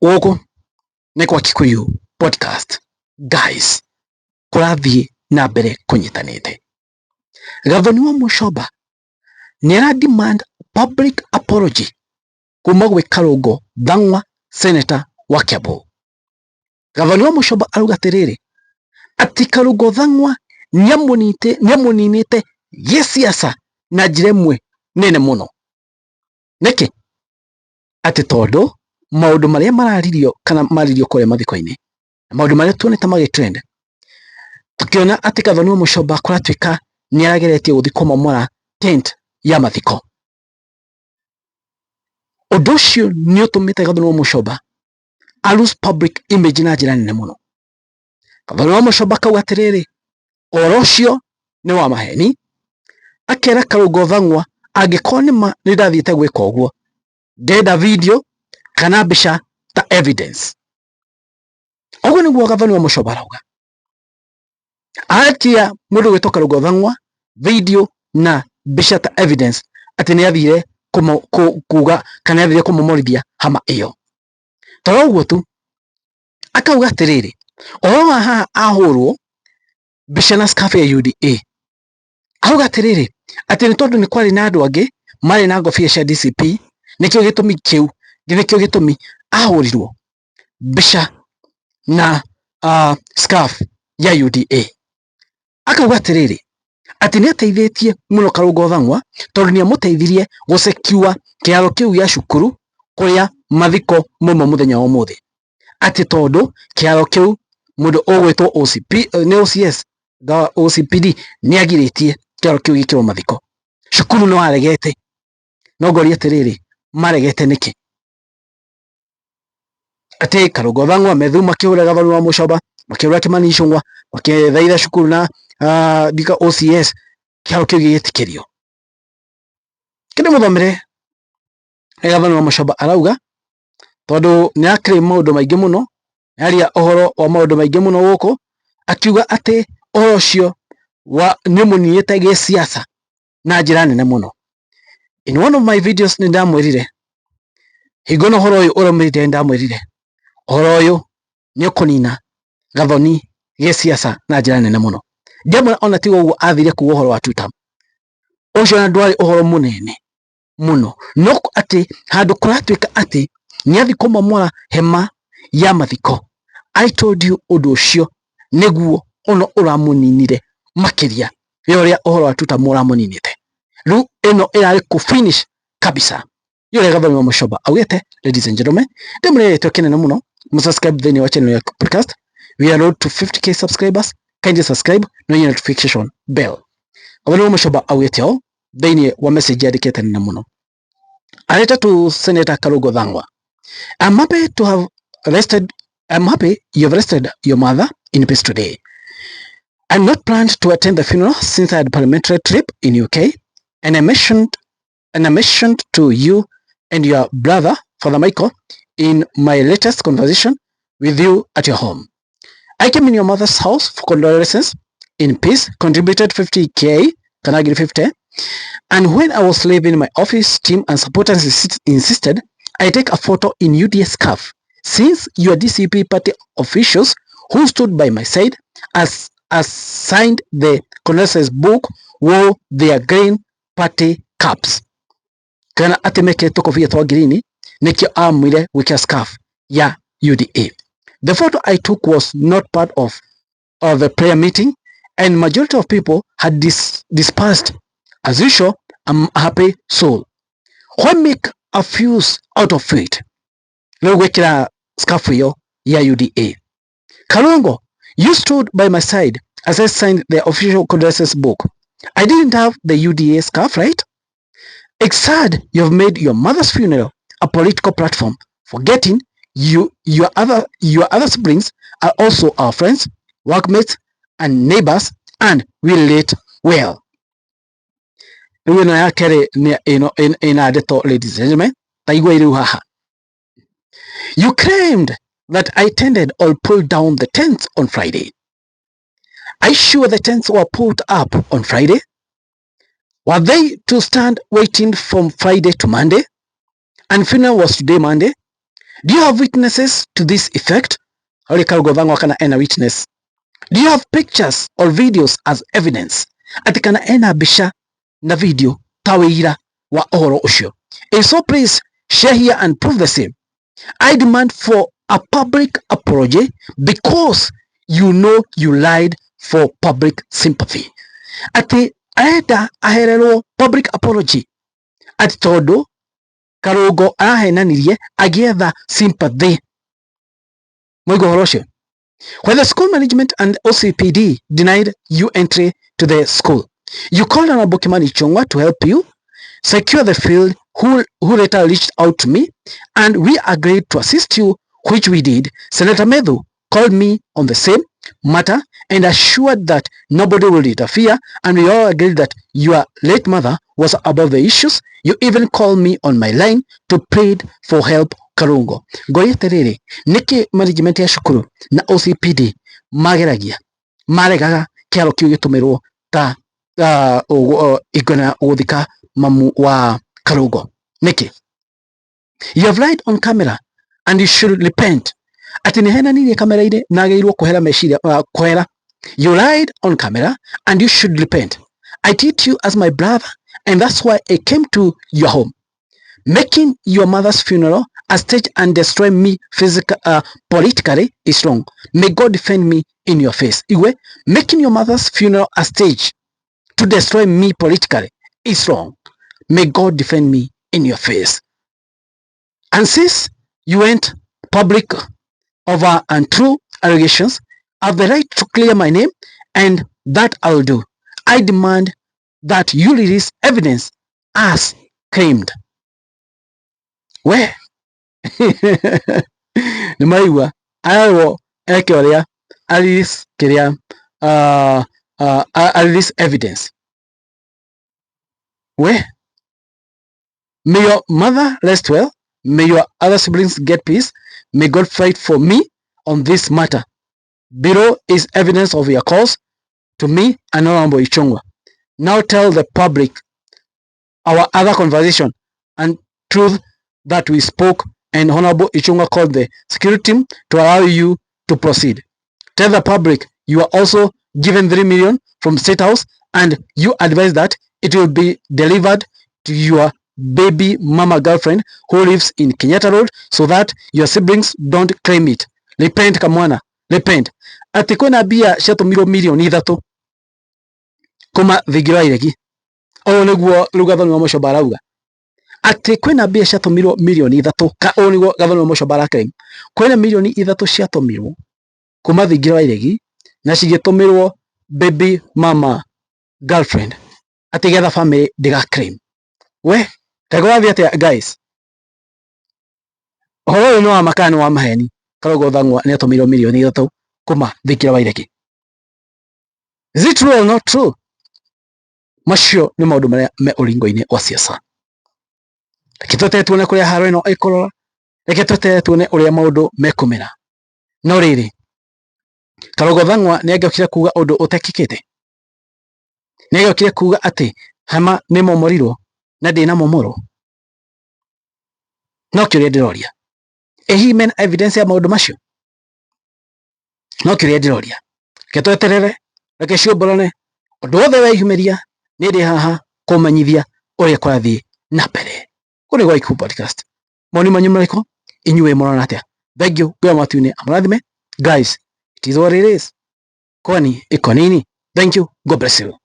Gũkũ nĩ kwa Kikuyu Podcast. Guys, kũrathiĩ na mbere kũnyitanĩte. Gathoni wa Muchomba nĩ ara demand public apology kuma gwĩ Karũngũ Thang'wa, senator wa Kiambu. Gathoni wa Muchomba arauga atĩrĩrĩ, atĩ Karũngũ Thang'wa nĩamũninĩte gĩsiasa na njĩra ĩmwe nene mũno. Nĩkĩ? Atĩ tondũ maũndũ marĩa mararirio kana maririo kũrĩa mathiko-inĩ, na maũndũ marĩa tuonete magĩtrend, tukiona atĩ Gathoni wa Muchomba kũratuĩka nĩ arageretie gũthiĩ kũmomora tent ya mathiko. Ũndũ ũcio nĩ ũtũmĩte Gathoni wa Muchomba a lose public image na njĩra nene mũno. Gathoni wa Muchomba akauga atĩrĩrĩ, ũhoro ũcio nĩ wa maheni, akera Karũngũ Thang'wa angĩkorwo nĩma nĩ ndathiĩte gwĩka ũguo, ndĩrenda video kana mbica ta evidence. Ũguo nĩguo Gathoni wa Muchomba arauga. Aretia mũndũ gwĩtwo Karũngũ Thang'wa video na mbica ta evidence atĩ nĩ athire kuga kana nĩ athire kũmomorithia hama ĩyo. To ũguo tu, akauga atĩrĩrĩ, ũhoro wa haha ahũrwo mbica na scarf ya UDA, auga atĩrĩrĩ, atĩ nĩ tondũ nĩ kwarĩ na andũ angĩ marĩ na ngobia cia DCP, nĩkĩo gĩtũmi kĩu, nĩkĩo gĩtũmi ahũrirwo mbica na scarf ya UDA. Akauga atĩrĩrĩ, atĩ nĩ ateithĩtie mũno Karũngũ Thang'wa tondũ nĩ amũteithirie gũsecure kĩharo kĩu gĩa cukuru kũrĩa mathiko mauma mũthenya wa ũmũthĩ, atĩ tondũ kĩharo kĩu mũndũ ũgwĩtwo OCP, nĩ OCS, OCPD nĩ agirĩtie kĩharo kĩu gĩkĩrwo mathiko. Cukuru no aregete, no ngoria atĩrĩrĩ, maregete nĩkĩ? Atĩ Karũngũ Thang'wa methu makĩhũra Gathoni wa Muchomba, makĩhũra Kimani Ichung'wa, makĩthaitha cukuru na ndika OCS kĩharo kĩu gĩgĩtĩkĩrio. Kĩndũ mũthomere Gathoni wa Muchomba arauga tondũ nĩ akĩrĩ maũndũ maingĩ mũno, aria ũhoro wa maũndũ maingĩ mũno gũkũ, akiuga atĩ ũhoro ũcio wa nĩ ũmũninĩte gĩsiasa na njĩra nene mũno. In one of my videos nĩ ndamwĩrire hingo na ũhoro ũyũ ũrũmĩrĩire, nĩ ndamwĩrire ũhoro ũyũ nĩ ũkũnina Gathoni gĩsiasa na njĩra nene mũno. Ndamwĩra ona tiga ũguo athire kuga ũhoro wa tutam, ũcio ona ndwarĩ ũhoro mũnene mũno, no atĩ handũ kũratuĩka atĩ nĩ athiĩ kũmomora hema ya mathiko. I told you ũndũ ũcio nĩguo ono ũramũninire makĩria ya ũrĩa ũhoro wa tutam ũramũninĩte. Rĩu ĩno ĩrarĩ kũ finish kabisa. Iyo ũrĩa Gathoni wa Muchomba augĩte. Ladies and gentlemen, ndĩmũrĩrĩtwo kĩnene mũno mũsubscribe thĩinĩ wa channel ya podcast. We are road to 50K subscribers. Kindly subscribe no notification bell. Gathoni wa Muchomba augĩte ũũ thĩinĩ wa message yandĩkĩte nene mũno areta to Senator Karungo Thang'wa: I'm happy to have rested I'm happy you've rested your mother in peace today. I'm not planned to attend the funeral since I had parliamentary trip in UK, and I mentioned to you and your brother, Father Michael, in my latest conversation with you at your home. I came in your mother's house for condolences in peace, contributed 50K, Kanagiri 50, and when I was leaving my office, team and supporters insisted I take a photo in UDA scarf, since your DCP party officials who stood by my side as signed the condolences book wore their green party caps. Kana atĩ mekĩrĩtwo kobia twa green nĩkĩo amwire gwĩkĩra scarf ya UDA. The photo I took was not part of the prayer meeting and majority of people had dispersed. As usual, I'm a happy soul. Why make a fuse out of it? Rĩu gwĩkĩra scarf ĩyo ya UDA. Karungo, you stood by my side as I signed the official condolences book. I didn't have the UDA scarf, right? It's sad you've made your mother's funeral a political platform, forgetting your other siblings are also our friends, workmates, and neighbors, and we relate well. Rĩu ĩno ya kerĩ nĩ ĩno ĩna ndeto, ladies and gentlemen, ta igua rĩu haha. You claimed that I attended or pulled down the tents on Friday. Are you sure the tents were put up on Friday? Were they to stand waiting from Friday to Monday? And funeral was today, Monday? Do you have witnesses to this effect? Auri Karungo Thang'wa kana ena witness. Do you have pictures or videos as evidence? Ati kana ena mbica na video ta wĩira wa ũhoro ũcio. If so, please share here and prove the same. I demand for a public apology because you know you lied for public sympathy. Ati arenda ahererwo public apology ati tondu Karungo arahenanirie agietha sympathy. Mwaigua ũhoro ũcio? When the school management and OCPD denied you entry to the school, you called Honorable Kimani Ichung'wah to help you secure the field, who later reached out to me, and we agreed to assist you, which we did. Senator Methu called me on the same matter and assured that nobody will interfere, and we all agreed that your late mother was above the issues. You even called me on my line to plead for help. Karungo, ngoria atiriri, niki management ya cukuru na OCPD mageragia maregaga kiaro kiu gitumirwo ta igona guthika mamu wa Karungo? Niki? You have lied on camera and you should repent. Ati nĩ henanirie kamera-inĩ na agĩrĩirwo kũhera meciria kũhera. You lied on camera and you should repent. I treat you as my brother and that's why I came to your home. Making your mother's funeral a stage and destroy me physically, politically is wrong. May God defend me in your face. Iwe, making your mother's funeral a stage to destroy me politically is wrong. May God defend me in your face. And since you went public over untrue allegations, I have the right to clear my name, and that I will do. I demand that you release evidence as claimed. We nĩ maraigua ararwo eke ũrĩa a release kĩrĩa a release evidence. We, may your mother rest well. May your other siblings get peace. May God fight for me on this matter. Below is evidence of your calls to me and Honorable Ichung'wah. Now tell the public our other conversation and truth that we spoke, and Honorable Ichung'wah called the security team to allow you to proceed. Tell the public you are also given 3 million from State House and you advise that it will be delivered to your baby mama girlfriend who lives in Kenyatta Road so that your siblings don't claim it. Repent, kamwana, repent. Ati kwĩna mbia ciatũmirwo mirioni 3 kuma thingira wa iregi. Ũyũ nĩguo rĩu Gathoni wa Mũcomba arauga atĩ kwĩna mbia ciatũmirwo mirioni 3, ka ũyũ nĩguo Gathoni wa Mũcomba araclaim kwĩna mirioni 3 ciatũmirwo kuma thingira wa iregi na cigĩtũmĩrwo baby mama girlfriend atĩ getha family ndĩga claim. We kaĩ kũrathiĩ atĩa, guys? Ũhoro ũyũ nĩ wa ma kana nĩ wa maheni? Karũngo Thang'wa nĩ atũmĩirwo mirioni 3 kuma thingira wa iregi. Is it true or not true? Macio nĩ maũndũ marĩa me ũringo-inĩ wa siasa. Reke tweterere tuone kũrĩa haro ĩno ĩkũrora. Reke tweterere tuone ũrĩa maũndũ mekũmera. No rĩrĩ, Karũngo Thang'wa nĩ angĩokire kuga ũndũ ũtekĩkĩte? Nĩ angĩokire kuga atĩ hema nĩ momorirwo na ndĩnamomorwo? No kĩũria ndĩroria, ĩ hihi mena evidence ya maũndũ macio? No kĩũria ndĩroria. Reke tweterere, reke ciũmbũrane. Ũndũ wothe weyumĩria, niĩ ndĩ haha kũmenyithia ũrĩa kũrathiĩ na mbere. Kũu nĩ gwa Ikuũ Podcast. Mawoni manyu marĩkũ? Inyuĩ mũrona atĩa? Thank you. Ngai wa matu-inĩ amũrathime. Guys, it is what it is. Kwani iko nini? Thank you. God bless you.